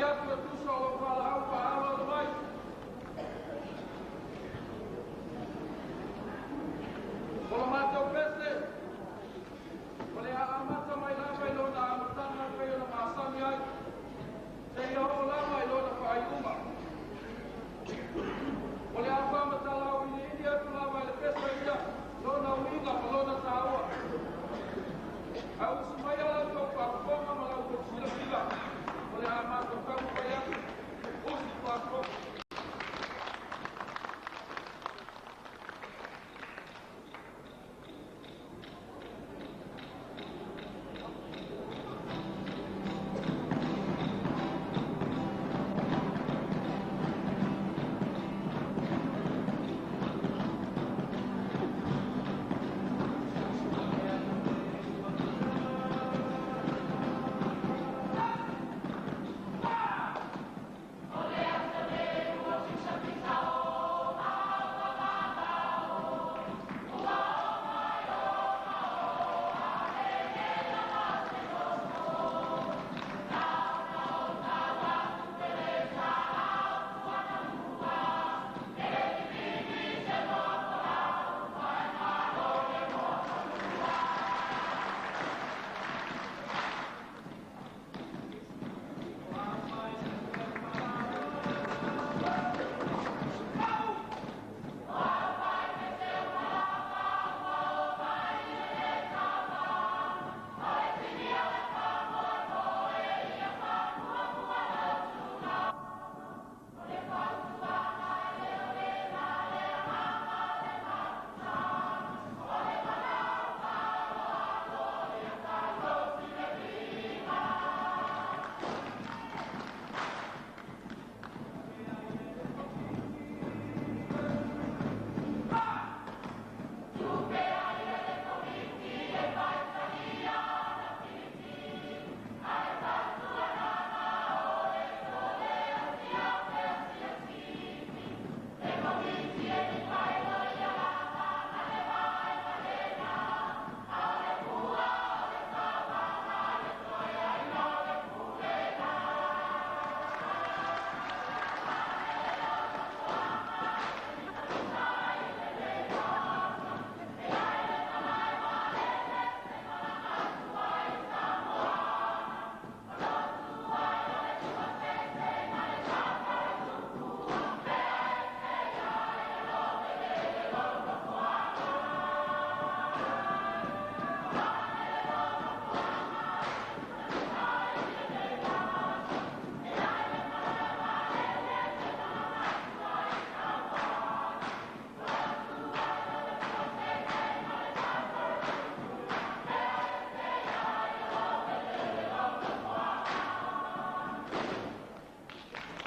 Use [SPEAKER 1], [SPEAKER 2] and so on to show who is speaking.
[SPEAKER 1] tali atu e tusa o lou valaau faaaloalo mai. O le matou pese, o le a amata mai lava i lona amataga e pei ona masani ai, seia oo lava i lona faaiuga. O le a faamatala auiliili atu lava e le pese ia lona uiga ma lona taua. Ae usu mai